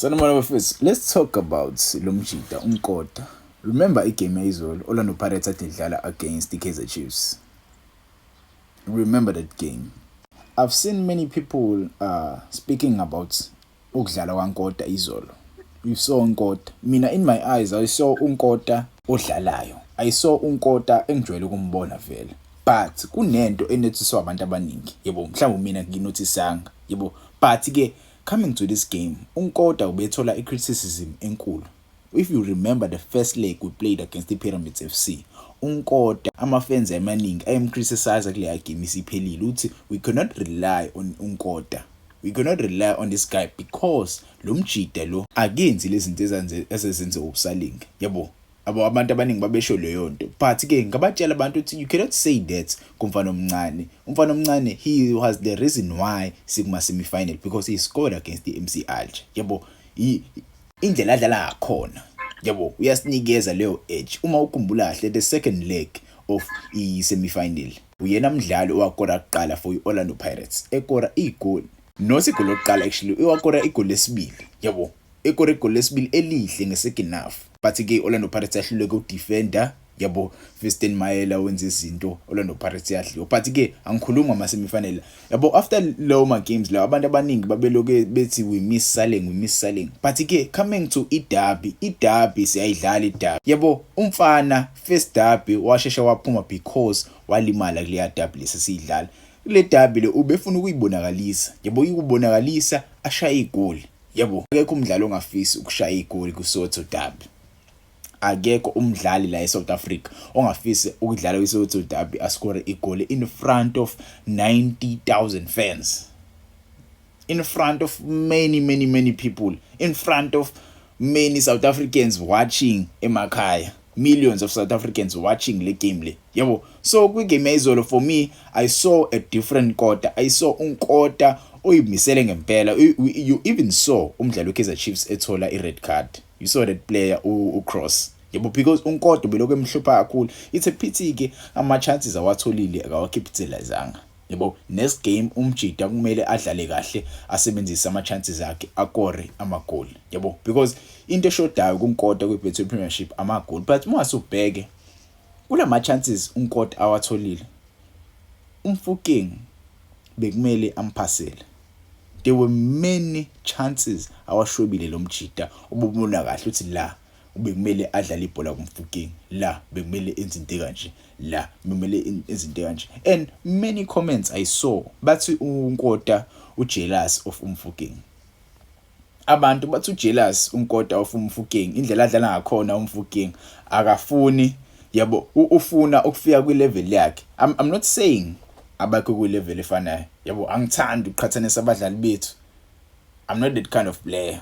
Sanibona bafethu, let's talk about lo mjida uNkota. Remember igame yayizolo, Orlando Pirates ade idlala against i-Kaizer Chiefs. Remember that game. I've seen many people speaking about ukudlala kwaNkota izolo. You saw uNkota. Mina, in my eyes, I saw uNkota odlalayo. I saw uNkota engijwayele ukumbona vele. But kunento enothiswa abantu abaningi. Yebo, mhlawumbe mina nginothisanga. Yebo, but ke coming to this game, uNkota ubethola i-criticism enkulu. If you remember the first leg we played against the Pyramids FC, uNkota, ama-fans amaningi ayem-criticize kuleya game isiphelile uthi we cannot rely on uNkota. We cannot rely on this guy because lo mjida lo akenzi lezi zinto ezanze esezenze uSaleng. Yabo. Abo abantu abaningi babesho leyo nto. But ke ngabatshela abantu ukuthi you cannot say that kumfana omncane. Umfana omncane, he was the reason why sikuma semi-final because he scored against the MC Alger. Yabo, indlela adlala ngakhona. Yabo, uyasinikeza leyo edge. Uma ukhumbula kahle, the second leg of i-semi-final, uyena mdlali owakora kuqala for i-Orlando Pirates. Ekora igoli. Not igoli lokuqala actually, owakora igoli lesibili. Yabo, ekora igoli lesibili elihle nge-second half. But ke i-Orlando Pirates yahluleka ukudefenda, yabo, Fiston Mayela wenza izinto, Orlando Pirates yadliwa. But ke angikhulumi ngama semi-final. Yabo, after lawo ma games lawo, abantu abaningi babeloke bethi we miss Saleng, we miss Saleng. But ke coming to i-derby, i-derby siyayidlala i-derby. Yabo, umfana first derby washesha waphuma because walimala kuleya derby lesiyidlala. Kule derby le ubefuna ukuyibonakalisa. Yabo, ukubonakalisa ashaye igoli. Yabo, akekho umdlali ongafisi ukushaya igoli kuSoweto Derby. Akekho umdlali la eSouth Africa ongafisi ukudlala kwiSoweto Derby, ascore igoli in front of 90,000 fans, in front of many, many, many people, in front of many South Africans watching emakhaya, millions of South Africans watching le game le, yabo. So kwi-game yayizolo, for me, I saw a different Nkota. I saw uNkota oyimisele ngempela. You even saw umdlalo weKaizer Chiefs ethola i-red card. You saw that player uCross, yabo, because uNkota belokhu emhlupha kakhulu. It's a pity ke ama chances awatholile akawacapitalizanga, yabo. Next game umjida kumele adlale kahle, asebenzise ama chances akhe, akore amagoli, yabo, because into eshodayo kuNkota kwi-Betway Premiership amagoli. But uma usubheke kulama chances uNkota awatholile, uMofokeng bekumele amphasele. There were many chances awashwebile lo mjida, ububona kahle ukuthi la bekumele adlale ibhola kuMofokeng, la bekumele enze into kanje, la bekumele enze into kanje. And many comments I saw bathi uNkota ujealous of uMofokeng. Abantu bathi ujealous uNkota of uMofokeng, indlela adlala ngakhona uMofokeng akafuni, yabo, ufuna ukufika kwi-level yakhe. I'm not saying abakho kwi-level efanayo, yabo. Angithandi ukuqhathanisa abadlali bethu. I'm not that kind of player,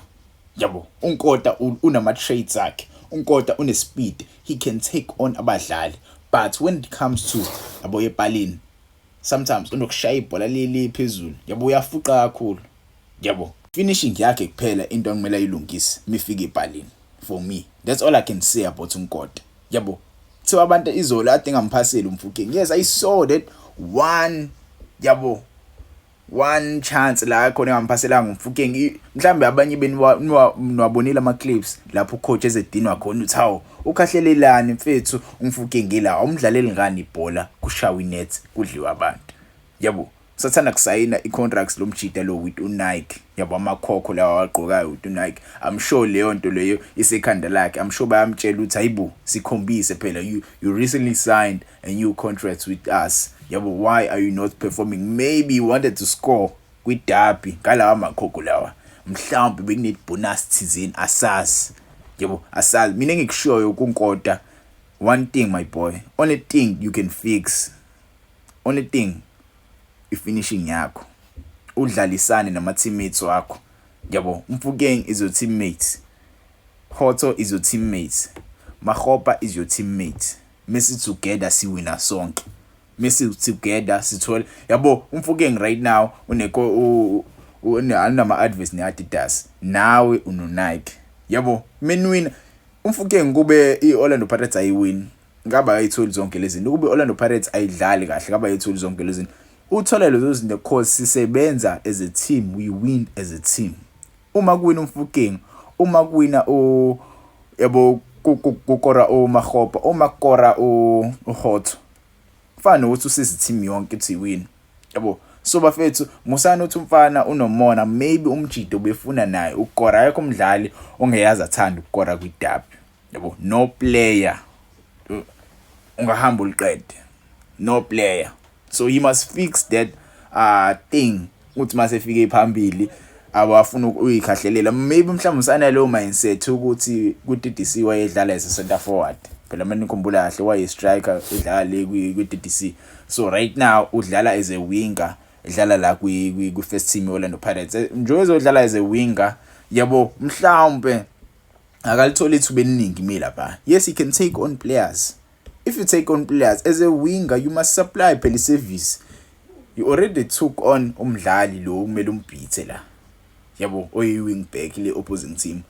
yabo. UNkota unama traits akhe. UNkota une speed, he can take on abadlali, but when it comes to, yabo, epalini, sometimes unokushaya ibhola leli phezulu, yabo, uyafuqa kakhulu, yabo. Finishing yakhe kuphela into okumele ayilungise mifika epalini. For me, that's all I can say about uNkota, yabo. Kuthiwa abantu izolo ade ngamphaseli uMofokeng. Yes, I saw that one, yabo, one chance la khona engamphaselanga uMofokeng. Mhlambe abanye beni niwabonile ama clips lapho ucoach ezedinwa khona uthi, "Hawu, ukhahlelelani mfethu uMofokeng la? Awumdlaleli ngani ibhola?" Kushawa inet, kudliwa abantu, yabo. Sathanda kusayina i-contracts lo mjida lo with uNike, yabo, amakhokho lawa awagqokayo with uNike. I'm sure leyo nto leyo isekhanda lakhe. I'm sure bayamtshela ukuthi, "Hayibo, sikhombise phela, you recently signed a new contract with us, yabo, why are you not performing?" Maybe you wanted to score kwi-derby ngalawa makhokho lawa. Mhlawumbe bekune bonus thizeni, asazi, yabo, asazi. Mina engikushoyo kuNkota, one thing, my boy, only thing you can fix, only thing, ifinishing yakho, udlalisane nama teammates wakho, yabo. Mofokeng is your teammate, Hotto is your teammate, Makgopa is your teammate. Mesi together siwina sonke, mesi together sithola, yabo. UMofokeng right now uneko unama adverts ne-Adidas, nawe uno Nike, yabo. Menwina uMofokeng, kube i-Orlando Pirates ayiwin, ngabe ayitholi zonke lezi zinto. Kube i-Orlando Pirates ayidlali kahle, ngabe ayitholi zonke lezi zinto. Uthole lezo zinto because sisebenza as a team, we win as a team. Uma kuwina uMofokeng Uma kuwina u, yabo, kukora uMakgopa, uma kukora uHotto, kufana nokuthi usiza team yonke ithi win, yabo. So bafethu, musani uthi umfana unomona. Maybe umjita ubefuna naye ukukora. Ayekho umdlali ongeyazi athanda ukukora kwi-derby, yabo. No player ungahamba uliqede, no player. So he must fix that thing uthi mase efike phambili awafuna ukuyikhahlelela. Maybe mhlawumbe usanaleyo mindset ukuthi ku-DDC wayedlala as a center forward. Phela mina ngikhumbula kahle, waye striker edlala le kwi-DDC. So right now udlala as a winger, edlala la kwi first team ye-Orlando Pirates. Njengoba ezodlala as a winger, yabo, mhlawumbe akalithola ithuba eliningi mi lapha. Yes, he can take on players. If you take on players as a winger, you must supply phela i-service. You already took on umdlali lo kumele umbhithe la, yabo, oyi-wing back le opposing team.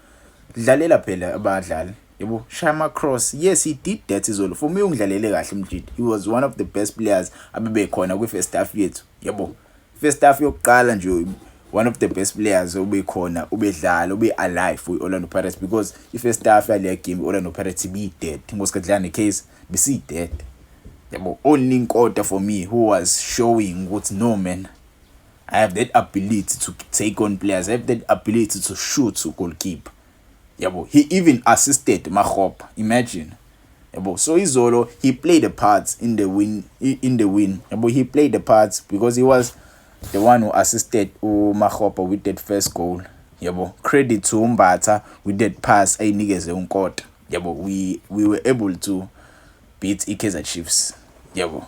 Dlalela phela abadlali, yabo, shaya ama-cross. Yes, he did that izolo. For me, ungidlalele kahle umjita. He was one of the best players abebekhona kwi-first half yethu, yabo. First half yokuqala nje, one of the best players obekhona, ubedlala, ube alive for i-Orlando Pirates, because i-first half yale game i-Orlando Pirates ibi-dead. Ngosikhathi dlala ne-Kaizer besi-dead, yabo. Only Nkota for me who was showing ukuthi, no man, I have that ability to take on players, I have that ability to shoot to goalkeeper, yabo. He even assisted Makgopa, imagine, yabo. So izolo he played a part in the win, yabo. He played a part because he was the one who assisted uMakgopa with that first goal, yabo. Credit to uMbatha with that pass ayinikeze uNkota, yabo. We were able to beat iKaizer Chiefs, yabo.